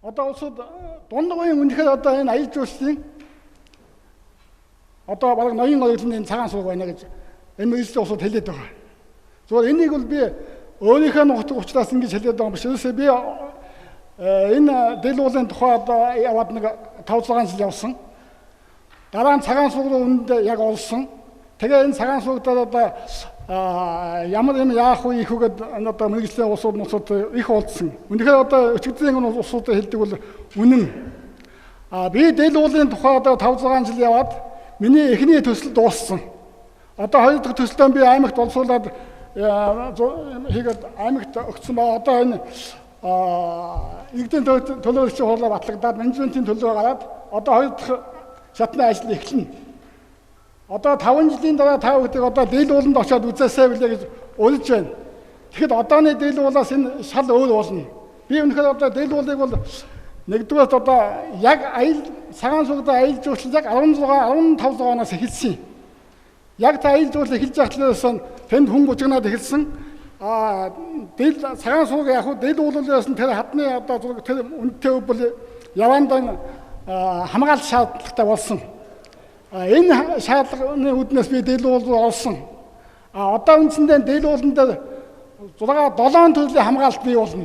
Одоо улсууд дунд уян үнэхээр одоо энэ аялал жуулчлалын одоо бараг ноён оюутны энэ цагаан сууг байна гэж энэ мэргэжлийн улсууд хэлээд байгаа. Зүгээр энийг бол би өөрийнхөө нутаг учраас ингэж хэлээд байгаа юм биш. Ерөөсөө би энэ дэлгүүлэн тухай одоо яваад нэг 5 6 жил явсан. Дараа нь цагаан сууг руу үнэндээ яг олсон. Тэгээ энэ цагаан сууг дээр одоо ямар юм яах вэ их үгээд одоо мэргэжлийн улсууд мусууд их уулзсан. Үнэхээр одоо өчигдрийн улсуудад хэлдэг бол үнэн. Би дэлгүүлийн тухай одоо 5 6 жил яваад миний эхний төсөл дууссан. Одоо хоёр дахь төслөө би аймагт боловсруулад хийгээд аймагт өгсөн ба одоо энэ иргэдийн төлөөлөгчийн хурлаар батлагдаад менежментийн төлөвөө гараад одоо хоёр дахь шатны ажил эхэлнэ. Одоо 5 жилийн дараа та бүхнийг одоо дийлүүлэнд очиод үзээсэй билээ гэж урьж байна. Тэгэхэд одооны дийлүүлээс энэ шал өөр болно. Би үнэхээр одоо дийлүүлийг бол нэгдүгээрт одоо яг аялал цагаан суугдаа аялал жуулчлал яг 16 15 оноос эхэлсэн. Яг та аялал жуулчлал эхэлж байхлаас тэнд хүн бужигнаад эхэлсэн. Дэл цагаан сууг яг хуу дийлүүлээс нь тэр хадны одоо зураг тэр үнэтэй бол явандаа хамгаалах шаардлагатай болсон. Энэ шаардлагын үүднээс би дийлүүл рүү олсон. Одоо үндсэндээ дийлүүлэн дээр 6 7 төрлийн хамгаалалт бий болно.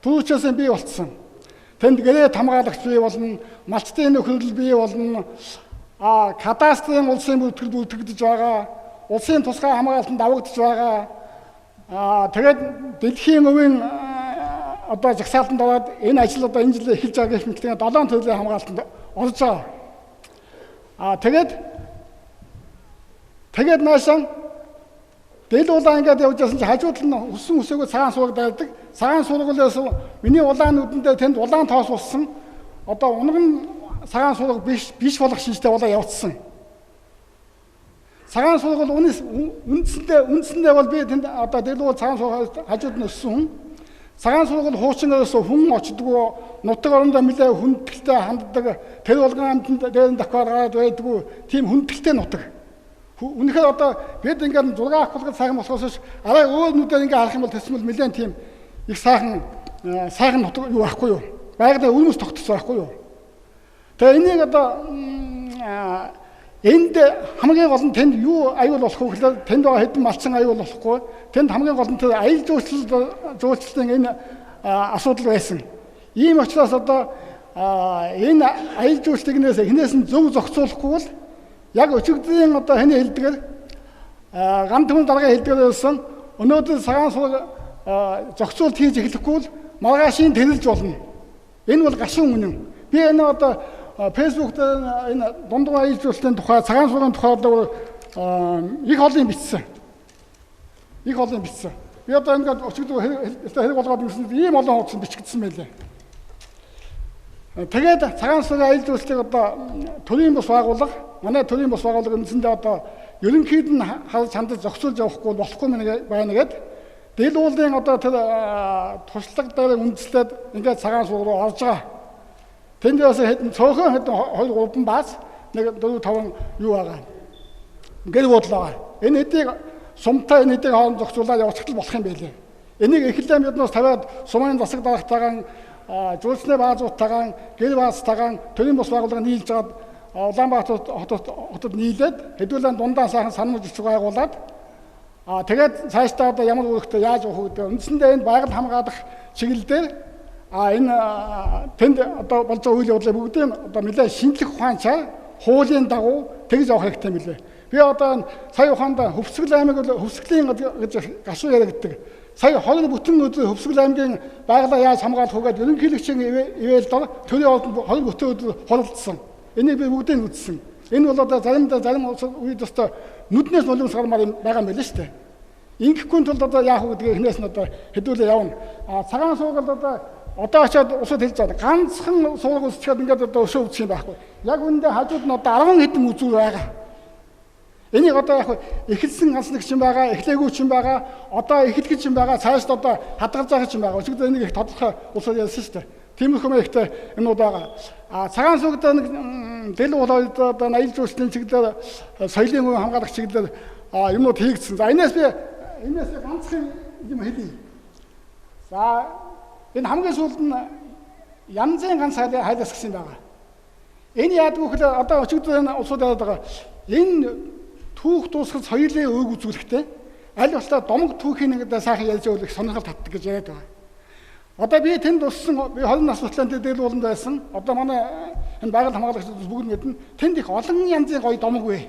Түүчээс бий болцсон. Тэнд гэрээ хамгаалагч бий болно, малчдын нөхөрлөл бий болно. Кадастрын улсын бүртгэл бүртгэгдэж байгаа, улсын тусгай хамгаалтанд авагдаж байгаа. Тэгээд дэлхийн өвийн одоо жагсаалтанд ороод энэ ажил одоо энэ жил эхэлж байгаа гэх мэт 7 төрлийн хамгаалтанд орж байгаа. Тэгээд наашаа дэлгүүлаа ингээд явж байсан чи хажууд нь өссөн өсөөгөө цагаан сууг дайрдаг. Цагаан сууглаас миний улаан нүдэндээ тэнд улаан тоос уссан. Одоо унган цагаан сууг биш болох шинжтэй улаан явцсан. Цагаан сууг бол үндсэндээ бол би тэнд одоо дэлгүүл цагаан сууг хажууд нь өссөн хүн. Цагаан сууг бол хуучин ерөөсөө хүн очдгоо, нутаг орондоо нэлээ хүндэлтэй ханддаг, тэр болгон амтанд дээр нь давхар гараад байдгүй тийм хүндэлтэй нутаг. Үнэхээр одоо бид ингээд 6 ахлагад сайхан болохоос арай өөр нүдээр ингээд харах юм бол тэсмэл нэлээд тийм их сайхан нутаг юу байхгүй юу? Байгалийн өрмөс тогтцсон байхгүй юу? Тэгээ энийг одоо энд хамгийн гол нь тэнд юу аюул болох вэ гэхээр тэнд байгаа хэдэн малчин аюул болохгүй. Тэнд хамгийн гол нь тэр аялал жуулчлалын энэ асуудал байсан. Ийм учраас одоо энэ аялал жуулчлалыг эхнээс нь зөв зохицуулахгүй бол яг өчигдрийн одоо хэний хэлдгээр гам түмэн даргын хэлдгээр байсан өнөөдөр цагаан сууг зохицуулт хийж эхлэхгүй бол маргаашийн тэрэлж болно. Энэ бол гашуун үнэн. Би энэ одоо Facebook дээр энэ дундуур аялал жуулчлалын тухай цагаан суугийн тухай одоо их олон бичсэн. Их олон бичсэн. Би одоо ингээд өчигдөр хэрэг болгоод ирсэн ийм олон хуудас бичигдсэн байлээ. Тэгээд цагаан суугийн аялал жуулчлалыг одоо төрийн бус байгууллага, манай төрийн бус байгууллага үндсэндээ одоо ерөнхийд нь харж хандаж зохицуулж явахгүй болохгүй байна гэд дэлгүүлийн одоо тэр туршлага дээр үндэслээд ингээд цагаан сууг руу орж байгаа. Тэнд бас хэдэн цөөхөн хэдэн 2 3 бааз нэг 4 5 юу байгаа. Гэр буудал байгаа. Энэ хэдийг сумтай энэ хэдийг хооронд зохицуулаад явуулчихвал болох юм байлээ. Энийг эхлэлээ биднээс тавиад сумын засаг даргатайгаан жуулчны баазуудтайгаан гэр баазтайгаан төрийн бус байгууллага нийлж жаад Улаанбаатар хотод нийлээд хэдүүлэн дундаа сайхан санамж бичиг байгуулад тэгээд цаашдаа одоо ямар үүрэгтэй яаж явах вэ гэдэг үндсэндээ энэ байгаль хамгаалах чиглэл дээр энэ тэнд одоо болж байгаа үйл явдлыг бүгдийг одоо нэлээд шинжлэх ухаанчаар хуулийн дагуу тэгж явах хэрэгтэй мөлий. Би одоо сая ухаанд Хөвсгөл аймаг бол Хөвсгөлийн гэж гашуу яригддаг. Сая 20 бүтэн өдөр Хөвсгөл аймгийн байгалаа яаж хамгаалах вэ гэдээ ерөнхийлөгчийн ивэл дор төрийн ордонд 20 бүтэн өдөр хуралдсан. Энийг би бүгдийг үзсэн. Энэ бол одоо заримдаа зарим үед өстө нүднээс нулимс гармаар юм байгаа юм байна шүү дээ. Ингэхгүй тулд одоо яах вэ гэдгийг эхнээс нь одоо хэдүүлээ явна. Цагаан суугалд одоо очиод усууд хэлж байгаа. Ганцхан сууг өсчөөд ингээд одоо өшөө үзэх юм байхгүй. Яг үүндээ хажууд нь одоо 10 хэдэн үзүүр байгаа. Энийг одоо яг эхэлсэн ганц нэг чинь байгаа, эхлээгүй чинь байгаа, одоо эхлэх чинь байгаа, цаашд одоо хадгалж байгаа чинь байгаа. Өчигдөр энийг их тодорхой улсууд ярьсан шүү дээ. Тиймэрхүү маягтай юмнууд байгаа. Цагаан суугд нэг дэл болоод одоо аялал жуулчлалын чиглэлээр соёлын үе хамгаалах чиглэлээр юмнууд хийгдсэн. За энэс би ганцхан юм хэлье. За энэ хамгийн сүүлд нь янзын ганц хайлаас гэсэн байгаа. Энэ яадаг вэ гэхээр одоо өчигдөр энэ улсууд яриад байгаа. Энэ түүх дуусгал соёлын өөг үзүүлэхтэй аль болохоор домог түүхийн нэг сайхан ярьж байвал их сонирхол татдаг гэж яриад байгаа. Одоо би тэнд өссөн, би 20 нас хүртэл Дээл ууланд байсан. Одоо манай энэ байгаль хамгаалагчид бүгд мэднэ. Тэнд их олон янзын гоё домог вэ.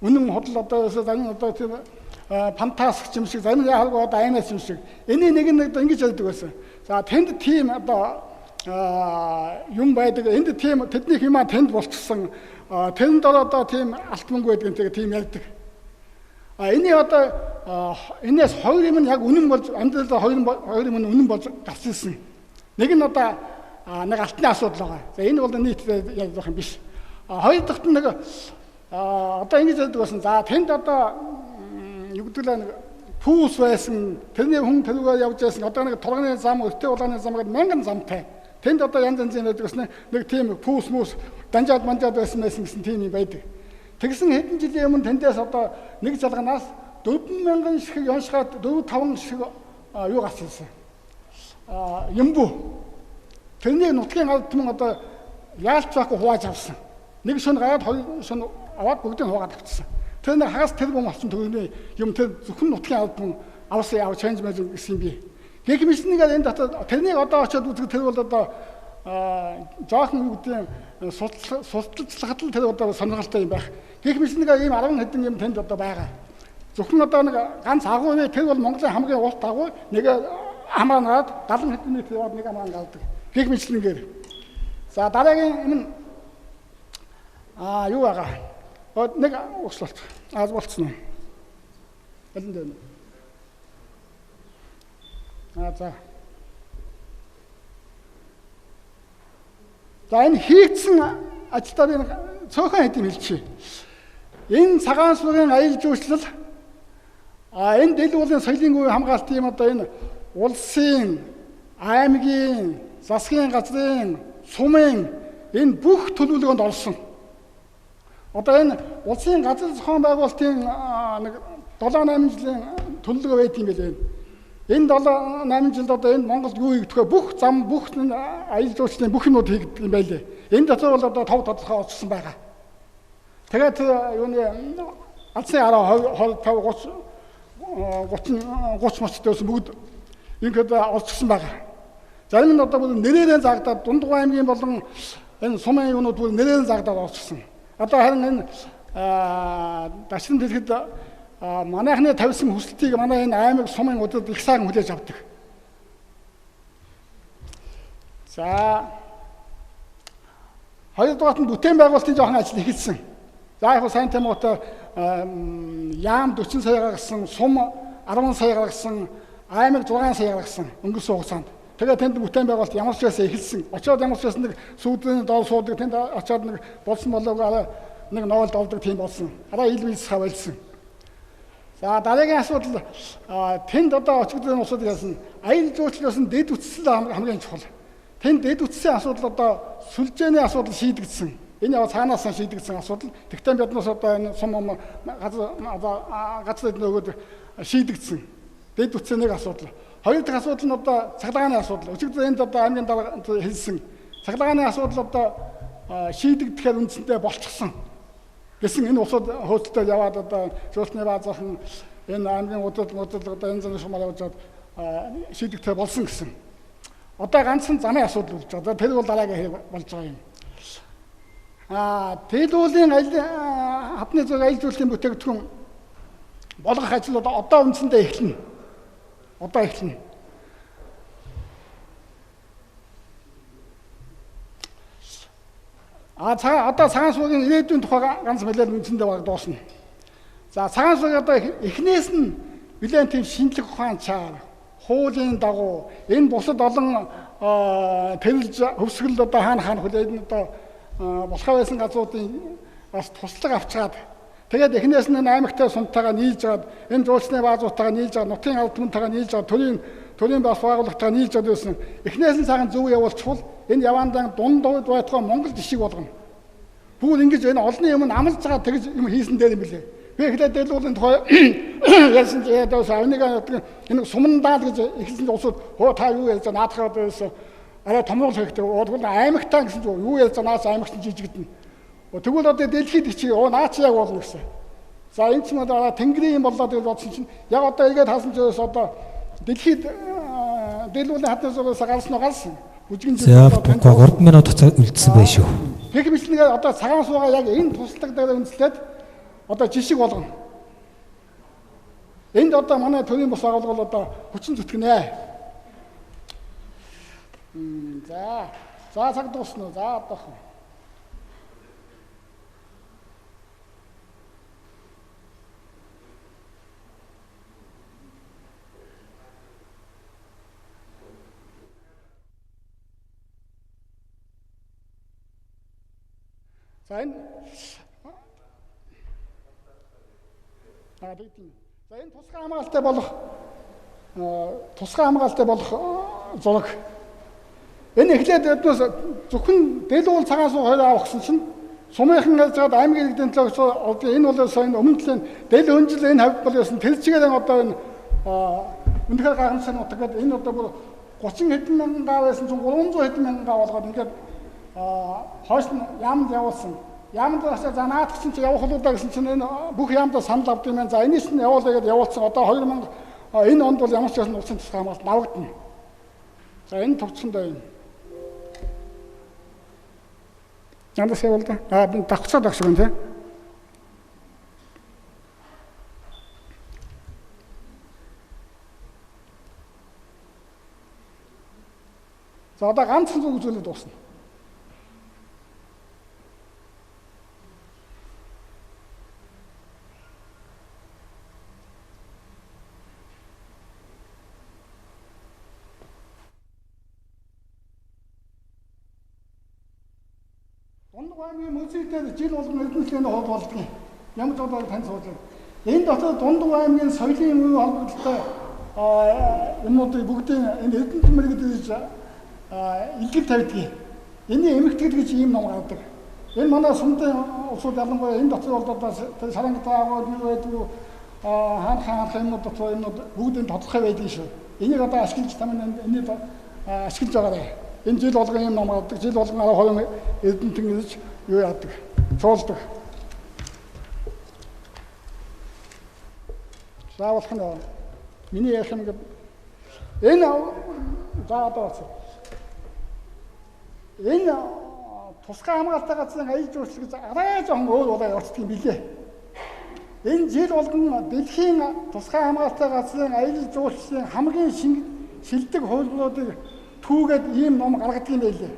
Үнэн худал одоо зарим одоо тэр фантастик юм шиг, зарим яхалгүй одоо аймаас юм шиг. Эний нэг нь ингэж ярьдаг байсан. За тэнд тийм одоо юм байдаг. Энд тийм тэднийх юмаа тэнд болчихсон. Тэрэн дор одоо тийм алт мөнгө байдаг юм тийм ярьдаг. А энэ одоо энэс хоёр юм нь яг үнэн болж амьдралаа хоёр юм нь үнэн болж гарч ирсэн. Нэг нь одоо нэг алтны асуудал байгаа. За энэ бол нийт ярих юм биш. А хоёр дахь нь нэг одоо ингэж ярьдаг байсан. За тэнд одоо юу гэдэг л нэг пүүс байсан. Тэрний хүн тэрүүгээр явж байсан. Одоо нэг турганы зам, өртөө улааны зам гэдэг мянган замтай. Тэнд одоо янз янзын байдаг гэсэн нэг тийм пүүс мүс данжаад манжаад байсан гэсэн тийм юм байдаг. Тэгсэн хэдэн жилийн өмнө тэндээс одоо нэг залганаас 4000 шиг яншгаад 4-5 шиг юу гарч ирсэн. Юмбу. Тэрнийг нутгийн алд түмэн одоо яалч байхгүй хувааж авсан. Нэг шөнө гараад хоёр шөнө аваад бүгдийг хуваагаад авчихсан. Тэр нэг хагас тэрбум орчим төгрөгийн юм тэр зөвхөн нутгийн алд түмэн авсан яав чанж мэж гэсэн юм би. Гэх мэтнийгээр энэ дотор тэрнийг одоо очиод үзэх тэр бол одоо жоохон юу гэдэг судалцлахад л тэр одоо сонирхолтой юм байх. Гэх мэтнийгээр ийм 10 хэдэн юм тэнд одоо байгаа. Зөвхөн одоо нэг ганц агуу вэ тэр бол Монголын хамгийн урт агуу нэг хамаа нараад 70 хэдэн метр яваад нэг хамаа гардаг. Гэх мэтнийгээр. За дараагийн юм нь юу байгаа. Нэг услалт. Аз болцсон уу? Аль нь дээр. За. За энэ хийгдсэн ажилдаа би цөөхөн хэд юм хэлчихье. Энэ цагаан сүрийн аялал жуулчлал энэ Дээл уулын соёлын үе хамгаалтын юм одоо энэ улсын, аймгийн, засгийн газрын, сумын энэ бүх төлөвлөгөөнд орсон. Одоо энэ улсын газар зохион байгуулалтын нэг 7-8 жилийн төлөвлөгөө байт юм билээ. Энэ 7-8 жилд одоо энэ Монголд юу хийгдэх вэ? Бүх зам, бүх аялал жуулчлалын бүх юмнууд хийгдэх юм байлээ. Энэ дотор бол одоо 5 тодорхой орсон байгаа. Тэгээд юуны алсны 10, 20, 50, 30, 30 мочтой байсан бүгд ингээд орчихсон байгаа. Зарим нь одоо бүр нэрээрээ заагдаад Дундгуй аймгийн болон энэ сумын юунууд бүр нэрээрээ заагдаад орчихсон. Одоо харин энэ дашин дэлхийд манайхны тавьсан хүсэлтийг манай энэ аймаг сумын удирдал их сайхан хүлээж авдаг. За хоёрдугаарт нь бүтээн байгуулалтын жоохон ажил эхэлсэн. За яг сайн тэмүүтэй яам 40 сая гаргасан, сум 10 сая гаргасан, аймаг 6 сая гаргасан өнгөрсөн хугацаанд. Тэгээд тэнд бүтээн байгуулалт ямар ч байсан эхэлсэн. Очоод ямар ч байсан нэг сүүдрийн доор суудаг, тэнд очоод нэг болсон болоог арай нэг ноолд олдог тийм болсон. Арай ил билсхаа болсон. За дараагийн асуудал тэнд одоо өчигдрийн улсууд яасан аялал жуулчлалаас нь дэд үтсэл хамгийн чухал. Тэнд дэд үтсийн асуудал одоо сүлжээний асуудал шийдэгдсэн. Энэ яа цаанаас нь шийдэгдсэн асуудал. Тэгтээ биднээс одоо энэ сум газар эднэ өгөөд шийдэгдсэн. Дэд үтсийн нэг асуудал. Хоёр дахь асуудал нь одоо цахилгааны асуудал. Өчигдөр энд одоо аймгийн дарга хэлсэн. Цахилгааны асуудал одоо шийдэгдэхээр үндсэндээ болчихсон. Гэсэн энэ улсууд хөөцөлтөд яваад одоо жуулчны баазахан энэ аймгийн удирдлага одоо энэ зам шумаар явж шийдэгдэхээр болсон гэсэн. Одоо ганцхан замын асуудал болж байгаа. Тэр бол дараагийн хэрэг болж байгаа юм. Дээл уулын хадны зүг аялал жуулчлалын бүтээгдэхүүн болгох ажил одоо үндсэндээ эхэлнэ. Одоо эхэлнэ. Одоо цагаан суугийн ирээдүйн тухай ганц мэлээр үндсэндээ баг дуусна. За цагаан сууг одоо эхнээс нь нэлээд тийм шинжлэх ухаан чаар, хуулийн дагуу энэ бусад олон тэрэлж хөвсгөл одоо хаана хаана хүлээд одоо болохоо байсан газруудын бас туслага авчгаад тэгээд эхнээс нь аймагтай сумтайгаа нийлж жаад энэ жуулчны баазуудтайгаа нийлж жаад нутгийн алд түмэнтэйгээ нийлж жаад төрийн бас байгууллагатайгаа нийлж жаад байсан. Эхнээс нь сайхан зөв явуулчихвал энэ яваандан дунд байтугай Монгол жишиг болгоно. Бүгд ингэж энэ олонний юм амлаж байгаа тэгж юм хийсэн дээр юм билээ. Би эхлээд Дээл уулын тухай ярьсан чинь энэ сумандаа гэж эхэлсэн улсууд хөө та юу ярьж наадахаа байсан Арай томруулах хэрэгтэй. Тэгвэл аймагтаа гэсэн чинь юу ярьж байгаа наач аймагт нь жижигдэнэ. Тэгвэл одоо дэлхийд чи наач яг болно гэсэн. За энэ ч юм одоо тэнгэрийн юм боллоо гэж бодсон чинь яг одоо эргээд хаасан ч одоо дэлхийд дэлгүүрийн хатнаас гарсан уу гарсан. Бүжгэн За 3 минут үлдсэн байх шүү. Тэг мэтлэгээр одоо цагаан суугаа яг энэ туслаг дээр үндэслээд одоо жишг болгоно. Энд одоо манай төрийн бус байгууллага одоо хүчин зүтгэнэ. За. За цаг дуусна уу? За одоохон. За энэ За энэ тусгай хамгаалалтай болох зураг. Энэ эхлээд биднээс зөвхөн дэлгүүр цагаан суу хоёр авах гэсэн чинь сумынхан ярьж байгаад аймгийн иргэдийн төлөө энэ бол энэ өмнө талын дэл өнжил энэ хавьд бол байсан тэр чигээр одоо энэ үнэхээр гайхамшиг нутаг гэдэг энэ одоо бүр 30 хэдэн мянган гав байсан чинь 300 хэдэн мянган гав болгоод ингээд хойш нь яамд явуулсан. Яамд асаа за наадах чинь явах уу даа гэсэн чинь энэ бүх яамдаа санал авд юм байна. За энэс нь явуулъя гэдээ явуулсан. Одоо 2000 энэ онд бол ямар ч байсан улсын тусгай хамгаалалт навагдана. За энэ товчсондоо юм. Яндас явуул да. Аа би давхцаад байх шиг байна тий. За одоо ганцхан зүг үзүүлээд дуусна. Дундгой аймгийн музей дээр жил болгон эрдэнэслийн хол болдгоо. Ямар ч удаа тань сууж байна. Энэ дотор Дундгой аймгийн соёлын үе холбогдлолтой юмнуудыг бүгдийн энэ эрдэнэт мэрэгд гэж илгэл тавьдгийг. Эний эмэгтгэл гэж ийм ном гаргадаг. Энэ манай сумдын улсууд ялангуяа энэ дотор бол одоо шарангадаа агуу юу байдгүй хаан хаан юмнууд дотор юмнууд бүгд энэ тодорхой байдгийг шүү. Энийг одоо ашиглаж тамин энийг ашиглаж байгаарай. Энэ жил болгон ийм ном гаргадаг. Жил болгон 12 эрдэмтэн гэж юу яадаг. Цуулдаг. За болох нь миний ярих юм энэ за одоо болсон. Энэ тусгай хамгаалалттай газрын аялал жуулчлал гэж арай жоохон өөр болоо явуулдаг юм билээ. Энэ жил болгон дэлхийн тусгай хамгаалалттай газрын аялал жуулчлалын хамгийн шилдэг хувилбаруудыг түүгээд ийм ном гаргадаг юм байлээ.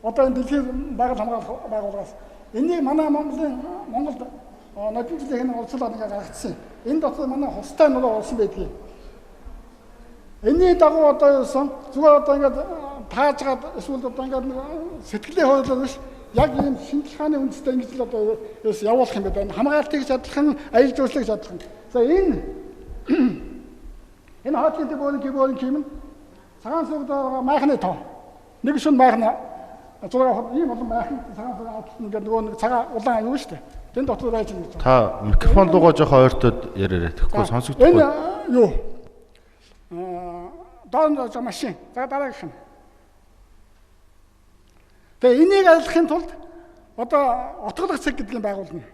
Одоо энэ дэлхийн байгаль хамгаалах байгууллагаас энийг манай Монголд нодон жилийн оролцоолоод ингээ гаргацсан. Энэ дотор манай хустай нуруу орсон байдгийг. Энэний дагуу одоо юусан зүгээр одоо ингээд таажгаад эсвэл одоо ингээд сэтгэлээ хөөрлөө биш яг ийм шинжлэх ухааны үндэстэй ингэж л одоо юус явуулах юм байна. Хамгаалтыг ч адилхан, аялал жуулчлалыг ч адилхан. За энэ энэ хаатлын дэбөрийн ким цагаан сүгд байгаа майхны тоо. Нэг шүн майхна зураг ийм олон майхан цагаан сүг авалт ингээд нөгөө нэг цагаан улаан юу шүү дээ. Тэн дотор байж байгаа гэж. Та микрофон руугаа жоохон ойртоод яриарай. Тэгэхгүй сонсогдохгүй. Энэ юу? Доор нь машин. За дараагийнх нь. Тэгээ энийг арилгахын тулд одоо отголох цэг гэдэг юм байгуулна.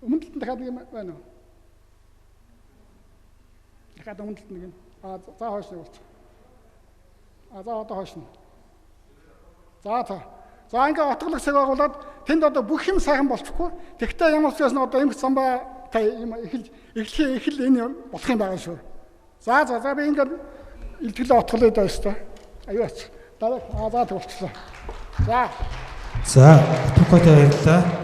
Өмнө талд нь дахиад нэг юм байна уу? Дахиад өмнө талд нэг юм. Аа за хойш нэг болчих. Аа за одоо хойш нь. За за. За ингээ отголох цэг байгуулад тэнд одоо бүх юм сайхан болчихгүй. Тэгвэл ямар ч байсан одоо эмх самбаа та юм эхэлж эхлэхийн энэ болох юм байгаа шүү. За за за би ингээд илтгэлээ отголоо даа өстой. Аюу ач. Дараа аа за тэг болчихлоо. За. За, Тукатай баярлалаа.